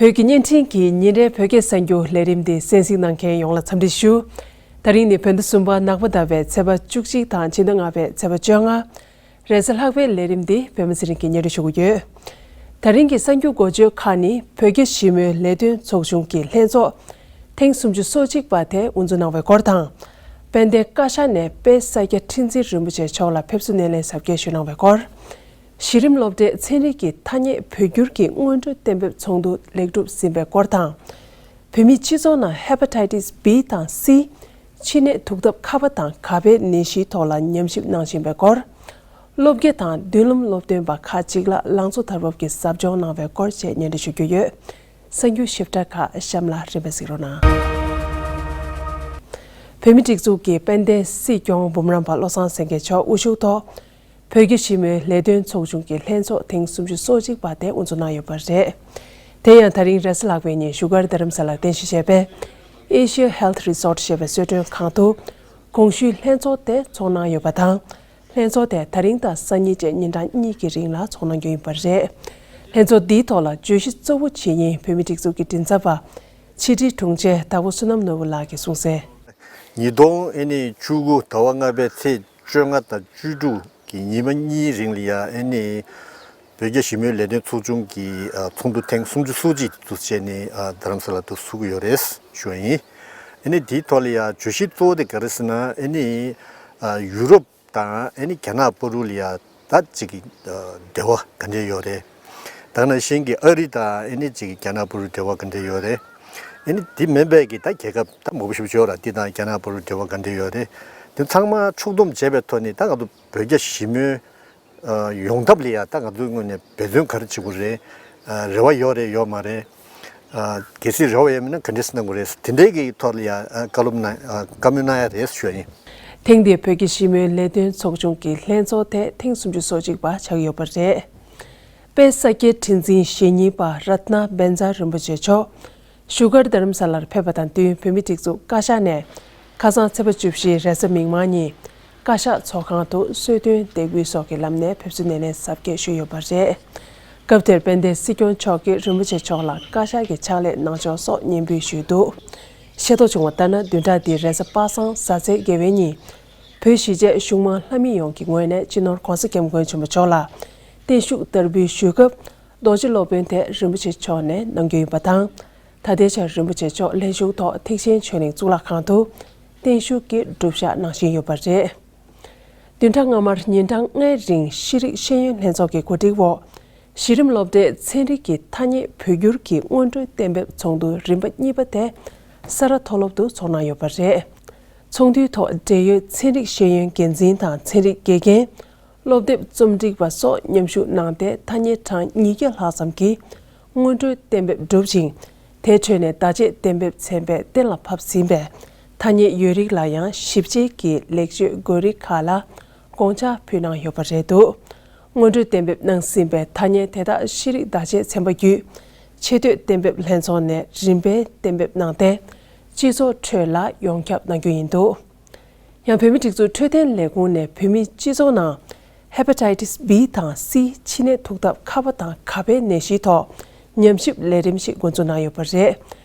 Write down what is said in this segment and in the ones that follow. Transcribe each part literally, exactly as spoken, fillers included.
བོད་ཀྱི་བརྙན་འཕྲིན་གྱི་ཉིན་རེའི་བོད་སྐད་གསར་འགྱུར་ལས་རིམ་འདི་གསན་གཟིགས་གནང་མཁན་ཡོངས་ལ་འཚམས་འདྲི་ཞུ། ད་རིང་ནི་བོད་ཟླ་གསུམ་པ་ནག་པ་ཟླ་བའི་ཚེས་པ་བཅུ་གཅིག་དང་ཕྱི་ཟླ་ལྔ་པའི་ཚེས་པ་བཅོ་ལྔ། རེས་གཟའ་ལྷག་པའི་ལས་རིམ་འདི་པད་མ་ཚེ་རིང་གིས་སྙན་སྒྲོན་ཞུ་གི་ཡོད། ད་རིང་གི་གསར་འགྱུར་འགོ་བརྗོད་ཁག་ནི་བོད་རྒྱ་ཞི་མོལ་ལས་དོན་ཚོགས་ཆུང་གི་ལྷན་ཚོགས་ཐེངས་སུམ་ཅུ་སོ་གཅིག་པ་དེ་དབུ་འཛུགས་གནང་བའི་སྐོར་དང་། དཔལ་ལྡན་བཀའ་ཤག་ནས་དཔལ་ས་སྐྱ་ཁྲི་འཛིན་རིན་པོ་ཆེ་མཆོག་ལ་ཕེབས་བསུ་སྣེ་ལེན་གཟབ་རྒྱས་ཞུས་གནང་བའི་སྐོར། གཞི་རིམ་སློབ་གྲྭའི་ཚན་རིག་གི་ཐ་སྙད་བོད་བསྒྱུར་གྱི་སྔོན་འགྲོའི་གཏན་འབེབས་ཚོགས་འདུ་ལེགས་གྲུབ་ཟིན་པའི་སྐོར་དང་། བོད་མིའི་སྤྱི་ཚོགས་ནང་ཧེ་པ་ཊའི་ཊི་སི་བྷི་དང་སི། མཆིན་ནད་དུག་ལྡབ་ཁ་པ་དང་ག་པའི་ནད་གཞིའི་ཐོག་ལ་ཉམས་ཞིབ་གནང་བཞིན་པའི་སྐོར། སློབ་དགེ་དང་མདུན་ལམ་སློབ་སྟོན་པ་ཁག་ཅིག་ལ་ལང་ཚོ་དར་བབས་ཀྱི་ཟབ་སྦྱོང་གནང་བའི་སྐོར་བཅས་སྙན་སྒྲོན་ཞུ་རྒྱུ་ཡོད། གསར་འགྱུར་ཞིབ་ཕྲ་ཁག་གཤམ་ལ་རིམ་པས་གཟིགས་རོགས་གནང་། བོད་མིའི་སྒྲིག་འཛུགས་ཀྱི་དཔལ་ལྡན་སྲིད་སྐྱོང་འབུམ་རམས་པ་བློ་བཟང་སེང་གེ་མཆོག་དབུ་བཞུགས་ཐོག་བོད་རྒྱ་ཞི་མོལ་ལས་དོན་ཚོགས་ཆུང་གི་ལྷན་ཚོགས་ཐེངས་སུམ་ཅུ་སོ་གཅིག་པ་དེ་དབུ་འཛུགས་གནང་ཡོད་པ་རེད། དེ་ཡང་ད་རིང་རེས་གཟའ་ལྷག་པའི་ཉིན་བཞུགས་སྒར་རྡ་རམ་ས་ལར་རྟེན་གཞི་བྱས་པའི་Asia Health Resort ཞེས་པའི་གསོལ་མགྲོན་ཁང་དུ་གོང་ཞུས་ལྷན་ཚོགས་དེ་ཚོགས་གནང་ཡོད་པ་དང་། ལྷན་ཚོགས་དེ་ད་རིང་དང་སང་ཉིན་བཅས་ཉིན་གྲངས་གཉིས་ཀྱི་རིང་ལ་ཚོགས་གནང་རྒྱུ་ཡིན་པ་རེད། ལྷན་ཚོགས་འདིའི་ཐོག་ལ་བརྗོད་གཞི་གཙོ་བོ་བྱེད་མཁན་བོད་མིའི་སྒྲིག་འཛུགས་ཀྱི་མགྲིན་ཚབ་པ། ཕྱི་དྲིལ་དྲུང་ཆེ་དྭགས་པོ་བསོད་ནམས་ནོར་བུ་ལགས་ཀྱིས་གསུངས་གསལ། ཉིས་སྟོང་ཨེ་ནི་བཅུ་དགུ་ཟླ་བ་ལྔ་པའི་ཚེས་བཅོ་ལྔ་དང་བཅུ་དྲུག་གི་ཉི་མ་གཉིས་རིང་ལ་ཡ་ཨེ་ནི་བོད་རྒྱ་ཞི་མོལ་ལས་དོན་ཚོགས་ཆུང་གི་ཨ་ཚོགས་འདུ་ཐེངས་སུམ་ཅུ་སོ་གཅིག་དུ་བྱས་ནས་ཨ་རྡ་རམ་ས་ལ་དུ་ཚུགས་ཀྱི་ཡོད་རེད་ཞུ་བ་ཡིན། ཨེ་ནི་དེའི་ཐོག་ལ་ཡ་བརྗོད་གཞི་གཙོ་བོ་དེ་ག་རེ་ཟེར་ན་ཨེ་ནི་ཨ་ཡུ་རོབ་དང་ཨེ་ནི་རྒྱ་ནག་བར་དུ་ལ་ཡ་ད་ཅིག་གི་ཨ་འབྲེལ་བ་ག་འདྲ་ཡོད་རེད། ད་ནང་བཞིན་གྱི་ཨ་རི་དང་ཨེ་ནི་ཅིག་རྒྱ་ནག་བར་དུ་འབྲེལ་བ་ག་འདྲ་ཡོད་རེད། ཨེ་ནི་དེ་མིན་པའི་གི་ད་རྒྱལ་ཁབ་ད་མང་པོ་ཞིག་ཡོད་ར་དེ་དང་རྒྱ་ནག་བར་དུ་འབྲེལ་བ་ག་འདྲ་ཡོད་རེད། དེ་ཚང་མ་ཕྱོགས་བསྡོམས་བྱས་པའི་ཐོག་ནས་ད་ང་ཚོ་བོད་རྒྱ་ཞི་མོལ་ཨ་ཡོང་ཐབས་ལ་ཡ་ད་ང་ཚོའི་ངོས་ནས་འབད་བརྩོན་ག་རེ་བྱེད་དགོས་རེད། ཨ་རེ་བ་ཡོད་རེད་ཡོད་མ་རེད། ཨ་གལ་སྲིད་རེ་བ་ཡོད་མེད་ན་ག་འདྲས་གནང་དགོས་རེད་དེ་འདྲའི་གི་ཐོག་ལ་ཡ་ཨ་བཀའ་སློབ་གནང་ཨ་བཀའ་མོལ་གནང་ཡ་རེད་ཞུ་ཡ་ཡིན། ཐེངས་འདིའི་བོད་ཀྱི་ཞི་མོལ་ལས་དོན་ཚོགས་ཆུང་གི་ལྷན་ཚོགས་དེ་ཐེངས་སུམ་ཅུ་སོ་གཅིག་པ་ཆགས་ཡོད་པ་རེད། དཔལ་ས་སྐྱའི་ཁྲི་འཛིན་ཞེ་གཉིས་པ་རཏྣ་བཛྲ་རིན་པོ་ཆེ་མཆོག་བཞུགས་སྒར་རྡ་རམ་ས་ལར་ཕེབས་པ་དང་བསྟུན་བོད་མིའི་སྒྲིག་འཛུགས་བཀའ་ཤག་ནས་ཁ་སང་ཚེས་པ་བཅུ་བཞི་རེས་གཟའ་མིག་དམར་ཉིན་བཀའ་ཤག་ཚོགས་ཁང་དུ་གསོལ་སྟོན་འདེགས་འབུལ་སོགས་ཀྱི་ལམ་ནས་ཕེབས་བསུ་སྣེ་ལེན་གཟབ་རྒྱས་ཞུས་ཡོད་པ་རེད། སྐབས་དེར་དཔལ་ལྡན་སྲིད་སྐྱོང་མཆོག་གིས་རིན་པོ་ཆེ་མཆོག་ལ་བཀའ་ཤག་གི་ཕྱག་ལས་གནང་ཕྱོགས་སོགས་སྙན་འབུལ་ཞུས་འདུག་ཤེས་རྟོགས་བྱུང་བ་ལྟར་ན་བདུན་ཕྲག་འདིའི་རེས་གཟའ་པ་སངས་གཟའ་ཚེས་བརྒྱད་པའི་ཉིན་བོད་གཞིས་བྱེས་གཞུང་མང་ལྷ་མི་ཡོངས་ཀྱི་ངོས་ནས་སྤྱི་ནོར་༧གོང་ས་༧སྐྱབས་མགོན་ཆེན་པོ་མཆོག་ལ་བརྟན་བཞུགས་བསྟར་འབུལ་ཞུས་སྐབས་རྡོ་རྗེ་སློབ་དཔོན་དེ་རིན་པོ་ཆེ་མཆོག་ནས་གནང་རྒྱུ་ཡིན་པ་དང་། ད་ལྟའི་ཆར་རིན་པོ་ཆེ་མཆོག་ལྷན་བཞུགས་ཐོག་ཐེག་ཆེན་ཆོས་གླིང་གཙུག་ལག་ཁང་དུ་བརྟན་བཞུགས་ཀྱི་སྒྲུབ་ཞག་གནང་བཞིན་ཡོད་པ་རེད། བདུན་ཕྲག་སྔ་མར་ཉིན་གྲངས་ལྔའི་རིང་ཤེས་རིག་ཤེས་ཡོན་ལྷན་ཚོགས་ཀྱི་གོ་སྒྲིག་འོག་གཞི་རིམ་སློབ་གྲྭའི་ཚན་རིག་གི་ཐ་སྙད་བོད་བསྒྱུར་གྱི་སྔོན་འགྲོའི་གཏན་འབེབས་ཚོགས་འདུ་རིམ་པ་གཉིས་པ་དེ་ས་རཱ་མཐོ་སློབ་ཏུ་ཚོགས་གནང་ཡོད་པ་རེད། ཚོགས་འདུའི་ཐོག་འབྲེལ་ཡོད་ཚན་རིག་ཤེས་ཡོན་འགན་འཛིན་དང་ཚན་རིག་དགེ་རྒན། སློབ་དེབ་རྩོམ་སྒྲིག་པ་སོགས་མཉམ་ཞུགས་གནང་སྟེ་ཐ་སྙད་གྲངས་ཉིས་བརྒྱ་ལྷག་ཙམ་གྱིས་སྔོན་འགྲོའི་གཏན་འབེབས་གྲུབ་ཅིང་། དེའི་ཁྲོད་ནས་བརྡ་ཆད་གཏན་འབེབས་ཚན་པས་གཏན་ལ་ཕབ་ཟིན་པའི་ཐ་སྙད་ཡོད་རིགས་ལ་ཡང་ཞིབ་དཔྱད་ཀྱི་ལེགས་བཅོས་དགོས་རིགས་ཁག་ལ་དགོངས་འཆར་ཕུལ་གནང་ཡོད་པ་རེད་འདུག་སྔོན་འགྲོའི་གཏན་འབེབས་གནང་ཟིན་པའི་ཐ་སྙད་དེ་དག་ཤེས་རིག་བརྡ་ཆད་ཚན་པ་བརྒྱུད་ཆེས་མཐོའི་གཏན་འབེབས་ལྷན་ཚོགས་ནས་རིམ་པས་གཏན་འབེབས་གནང་སྟེ་སྤྱི་ཚོགས་ཁྲོད་ལ་ཡོངས་ཁྱབ་གནང་རྒྱུ་ཡིན་འདུག་ཡང་བོད་མིའི་སྒྲིག་འཛུགས་འཕྲོད་བསྟེན་ལས་ཁུངས་ནས་བོད་མིའི་སྤྱི་ཚོགས་ནང་ཧེ་པ་ཊའི་ཊི་སི་བྷི་དང་སི་མཆིན་ནད་དུག་ལྡབ་ཁ་པ་དང་ག་པའི་ནད་གཞིའི་ཐོག་ཉམས་ཞིབ་ལས་རིམ་ཞིག་འགོ་འཛུགས་གནང་ཡོད་པ་རེད།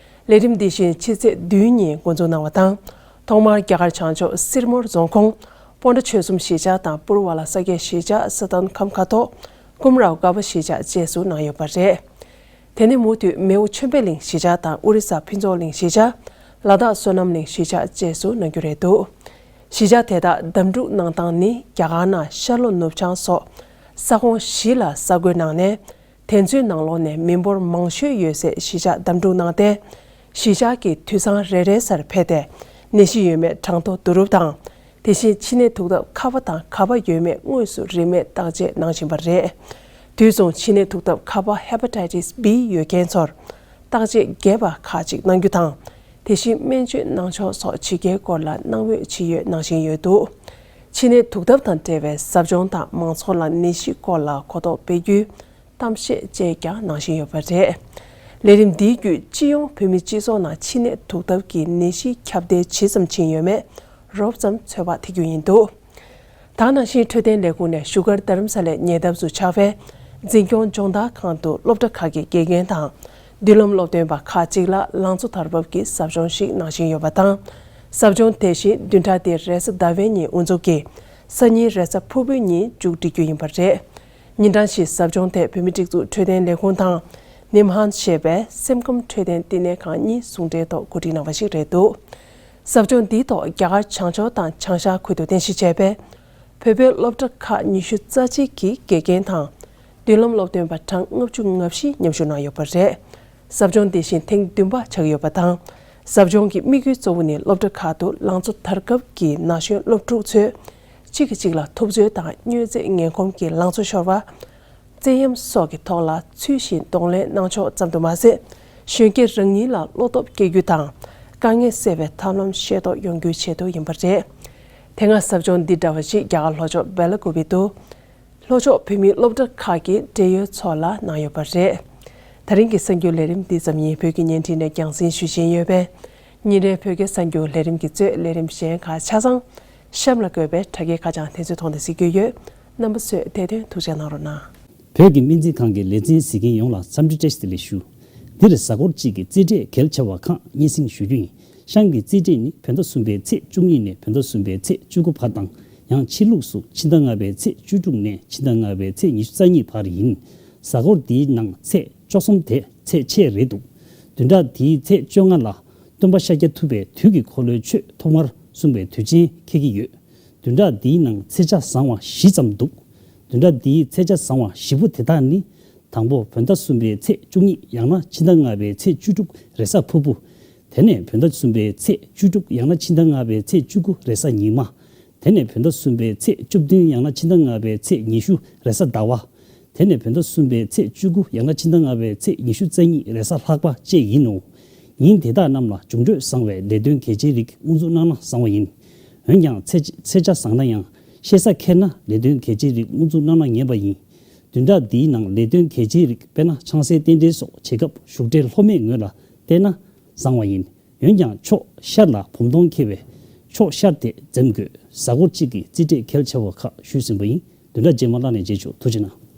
ལས་རིམ་འདི་བཞིན་ཕྱི་ཚེས་བདུན་ཉིན་འགོ་འཛུགས་གནང་བ་དང་། ཐོག་མར་རྒྱ་གར་བྱང་ཕྱོགས་སིར་མོར་རྫོང་ཁོངས་སྤོན་ཊ་ཆོལ་གསུམ་གཞིས་ཆགས་དང་པུར་ཝ་ལ་ས་སྐྱའི་གཞིས་ཆགས་ས་ཐན་ཁམས་ཁ་ཐོག་ཀུམ་རའོ་དགའ་བ་གཞིས་ཆགས་བཅས་སུ་གནང་ཡོད་པ་རེད། དེ་ནས་མུ་མཐུད་མེའོ་ཆོས་འཕེལ་གླིང་གཞིས་ཆགས་དང་ཨོ་རི་ས་ཕུན་ཚོགས་གླིང་གཞིས་ཆགས། ལ་དྭགས་བསོད་ནམས་གླིང་གཞིས་ཆགས་བཅས་སུ་གནང་རྒྱུ་རེད་འདུག་གཞིས་ཆགས་དེ་དག་འདེམས་སྒྲུག་གནང་སྟངས་ནི་རྒྱ་གར་ནང་ཤར་ལྷོ་ནུབ་བྱང་སོགས་ས་ཁོངས་བཞི་ལ་གསར་འགོད་གནང་ནས། དེ་ཚོའི་ནང་ལོགས་ནས་མི་འབོར་མང་ཤོས་ཡོད་སའི་གཞིས་ཆགས་འདེམས་སྒྲུག་གནང་སྟེ། གཞིས་ཆགས་ཀྱི་དུད་ཚང་རེ་རེའི་སར་ཕེབས་ཏེ་ནད་གཞི་ཡོད་མེད་གྲངས་ཐོ་བསྡུ་རུབ་དང་། དེ་བཞིན་མཆིན་ནད་དུག་ལྡབ་ཁ་པ་དང་ག་པ་ཡོད་མེད་དངོས་སུ་རིན་མེད་བརྟག་དཔྱད་གནང་བཞིན་པ་རེད། དུས་མཚུངས་མཆིན་ནད་དུག་ལྡབ་ཁ་པ་ཧེ་པ་ཊའི་ཊི་སི་བྷི་ཡོད་མཁན་ཚོར་བརྟག་དཔྱད་རྒྱས་པ་ཁག་ཅིག་གནང་རྒྱུ་དང་། དེ་བཞིན་སྨན་བཅོས་གནང་ཕྱོགས་སོགས་ཇི་དགེའི་སྐོར་ལ་གནང་འོས་ཇི་ཡོད་གནང་བཞིན་ཡོད་འདུག་མཆིན་ནད་དུག་ལྡབ་དང་འབྲེལ་བའི་ཟབ་སྦྱོང་དང་མང་ཚོགས་ལ་ནད་གཞིའི་སྐོར་ལ་གོ་རྟོགས་སྤེལ་རྒྱུའི་གཏམ་བཤད་བཅས་ཀྱང་གནང་བཞིན་ཡོད་པ་རེད། ལས་རིམ་འདིའི་བརྒྱུད་སྤྱི་ཡོངས་བོད་མིའི་སྤྱི་ཚོགས་ནང་མཆིན་ནད་དུག་ལྡབ་ཀྱི་ནད་གཞི་ཁྱབ་གདལ་ཇི་ཙམ་ཕྱིན་ཡོད་མེད་རོབ་ཙམ་ཚོད་དཔག་ཐེབས་རྒྱུ་ཡིན་འདུག་ད་ག་ནང་བཞིན་འཕྲོད་བསྟེན་ལས་ཁུངས་ནས་བཞུགས་སྒར་རྡ་རམ་ས་ལའི་ཉེ་འདབས་སུ་ཆགས་པའི་འཛིན་སྐྱོང་སྦྱོང་བརྡར་ཁང་དུ་སློབ་གྲྭ་ཁག་གི་དགེ་རྒན་དང་ མདུན་ལམ་སློབ་སྟོན་པ་ཁག་ཅིག་ལ་ལང་ཚོ་དར་བབས་ཀྱི་ཟབ་སྦྱོང་ཞིག་གནང་བཞིན་ཡོད་པ་དང་། ཟབ་སྦྱོང་དེ་བཞིན་བདུན་ཕྲག་འདིའི་རེས་གཟའ་ཟླ་བའི་ཉིན་དབུ་འཛུགས་ཀྱིས་སང་ཉིན་རེས་གཟའ་ཕུར་བུའི་ཉིན་མཇུག་སྒྲིལ་རྒྱུ་ཡིན་པ་རེད། ཉིན་གྲངས་བཞིའི་ཟབ་སྦྱོང་དེ་བོད་མིའི་སྒྲིག་འཛུགས་འཕྲོད་བསྟེན་ལས་ཁུངས་དང་། ནིམ་ཧན་ཞེས་པའི་སེམས་ཁམས་འཕྲོད་བསྟེན་བསྟི་གནས་ཁང་གཉིས་ཟུང་འབྲེལ་ཐོག་གོ་སྒྲིག་གནང་བ་ཞིག་རེད་འདུག། ཟབ་སྦྱོང་འདིའི་ཐོག་རྒྱ་གར་བྱང་ཕྱོགས་དང་བྱང་ཤར་ཁུལ་དུ་རྟེན་གཞི་བྱས་པའི་བོད་པའི་སློབ་གྲྭ་ཁག་ཉི་ཤུ་རྩ་གཅིག་གི་དགེ་རྒན་དང་། མདུན་ལམ་སློབ་སྟོན་པ་གྲངས་ལྔ་བཅུ་ང་བཞི་མཉམ་ཞུགས་གནང་ཡོད་པ་རེད། ཟབ་སྦྱོང་འདི་བཞིན་ཐེངས་བདུན་པ་ཆགས་ཡོད་པ་དང་། ཟབ་སྦྱོང་གི་དམིགས་ཡུལ་གཙོ་བོ་ནི་སློབ་གྲྭ་ཁག་ཏུ་ལང་ཚོ་དར་སྐབས་ཀྱི་ན་གཞོན་སློབ་ཕྲུག་ཚོས་གཅིག་གིས་གཅིག་ལ་ཐུབ་ཚོད་དང་མྱོས་རྫས་ངན་གོམས་ཀྱི་ལང་ཚོ་ཤོར་བ། རྩེད་གཡམ་སོགས་ཀྱི་ཐོག་ལ་ཚུལ་བཞིན་གདོང་ལེན་གནང་ཕྱོགས་ཙམ་དུ་མ་ཟད། གཞོན་སྐྱེས་རང་ཉིད་ལ་བློ་སྟོབས་སྐྱེ་རྒྱུ་དང་། དཀའ་ངལ་སེལ་བའི་ཐབས་ལམ་ཤེས་རྟོགས་ཡོང་རྒྱུའི་ཆེད་དུ་ཡིན་པ་རེད། དེ་སྔ་ཟབ་སྦྱོང་འདི་འདྲ་བ་ཞིག་རྒྱ་གར་ལྷོ་ཕྱོགས་སྦེ་ལ་ཀུ་པེ་དུ། ལྷོ་ཕྱོགས་བོད་མིའི་སློབ་གྲྭ་ཁག་གི་འབྲེལ་ཡོད་ཚོ་ལ་གནང་ཡོད་པ་རེད། ད་རིང་གི་གསར་འགྱུར་ལས་རིམ་འདི་ཙམ་ཡིན། བོད་ཀྱི་བརྙན་འཕྲིན་ནས་རྒྱང་སྲིང་ཞུ་བཞིན་ཡོད་པས། ཉིན་རེའི་བོད་སྐད་གསར་འགྱུར་ལས་རིམ་གྱིས་གཙོས་ལས་རིམ་གཞན་ཁག་ཆ་ཚང་གཤམ་ལ་འཁོད་པའི་དྲ་རྒྱའི་ཁ་བྱང་དེ་ཚོའི་ཐོག་ནས་གཟིགས་རྒྱུ་ཡོད། རྣམ་པ་ཚོས་དེ་དོན་ཐུགས་རྗེ་གནང་རོགས་གནང་། བོད་ཀྱི་སྨན་རྩིས་ཁང་གི་ལས་འཛིན་གཟིགས་མཁན་ཡོངས་ལ་འཚམས་འདྲི་བཀྲ་ཤིས་བདེ་ལེགས་ཞུ། འདིར་གཟའ་འཁོར་གཅིག་གི་རྩིས་འབྲས་གལ་ཆེ་བ་ཁག་སྙན་སེང་ཞུ་རྒྱུ་ཡིན། གཤམ་གྱི་རྩིས་འབྲས་ནི་བོད་ཟླ་གསུམ་པའི་ཚེས་བཅུ་གཉིས་ནས་བོད་ཟླ་གསུམ་པའི་ཚེས་བཅུ་དགུ་བར་དང་། ཡང་ཕྱི་ལུགས་སུ་ཕྱི་ཟླ་ལྔ་པའི་ཚེས་བཅུ་དྲུག་ནས་ཕྱི་ཟླ་ལྔ་པའི་ཚེས་ཉི་ཤུ་རྩ་གཉིས་བར་ཡིན། གཟའ་འཁོར་འདིའི་ནང་ཚེས་བཅུ་གསུམ་དེ་ཚེས་ཆད་རེད་འདུག། བདུན་ཕྲག་འདིའི་ཚེས་བཅོ་ལྔ་ལ་སྟོན་པ་ཤཱཀྱ་ཐུབ་པའི་དུས་ཀྱི་འཁོར་ལོའི་ཆོས་ཐོག་མར་གསུངས་པའི་དུས་ཆེན་འཁེལ་གྱི་ཡོད། བདུན་ཕྲག་འདིའི་ནང་ཚེས་ཆ་བཟང་བ་བཞི་ཙམ་འདུག། བདུན་ཕྲག་འདིའི་ཚེས་ཆ་བཟང་བ་བཞི་པོ་དེ་དག་ནི། དང་པོ་བོད་ཟླ་གསུམ་པའི་ཚེས་བཅུ་གཉིས་ཡང་ན་ཕྱི་ཟླ་ལྔ་པའི་ཚེས་བཅུ་དྲུག་རེས་གཟའ་ཕུར་བུ། དེ་ནས་བོད་ཟླ་གསུམ་པའི་ཚེས་བཅུ་དྲུག་ཡང་ན་ཕྱི་ཟླ་ལྔ་པའི་ཚེས་བཅུ་དགུ་རེས་གཟའ་ཉི་མ། དེ་ནས་བོད་ཟླ་གསུམ་པའི་ཚེས་བཅུ་བདུན་ཡང་ན་ཕྱི་ཟླ་ལྔ་པའི་ཚེས་ཉི་ཤུ་རེས་གཟའ་ཟླ་བ། དེ་ནས་བོད་ཟླ་གསུམ་པའི་ཚེས་བཅུ་དགུ་ཡང་ན་ཕྱི་ཟླ་ལྔ་པའི་ཚེས་ཉི་ཤུ་རྩ་གཉིས་རེས་གཟའ་ལྷག་པ་བཅས་ཡིན་ནོ། ཉིན་དེ་དག་རྣམས་ལ་འབྱུང་འཕྲོད་བཟང་བའི་ལས་དོན་གལ་ཆེའི་རིགས་དབུ་འཛུགས་གནང་ན་བཟང་བ་ཡིན། འོན་ཀྱང་ཚེས་ཚེས་ཆ་བཟང་ན་ཡང་ཤེས་གཟའ་འཁེལ་ན་ལས་དོན་གལ་ཆེའི་རིགས་དབུ་འཛུགས་གནང་ན་ངེས་པ་ཡིན། བདུན་ཕྲག་འདིའི་ནང་ལས་དོན་གལ་ཆེའི་རིགས་དཔེར་ན་ཆང་སའི་རྟེན་འབྲེལ་སོགས་བྱེད་སྐབས་བཞུགས་གྲལ་ལྷོ་མའི་ངོས་ལ་བལྟས་ན་བཟང་བ་ཡིན། འོན་ཀྱང་ཕྱོགས་ཤར་ལ་བུམ་སྟོང་འཁེལ་བས་ཕྱོགས་ཤར་དེ་འཛེམ་དགོས། གཟའ་འཁོར་གཅིག་གི་རྩིས་འབྲས་གལ་ཆེ་བ་ཁག་ཞུས་ཟིན་པ་ཡིན། བདུན་ཕྲག་རྗེས་མ་ལ་ནས་མཇལ་ཆོག། ཐུགས་རྗེ་གནང་།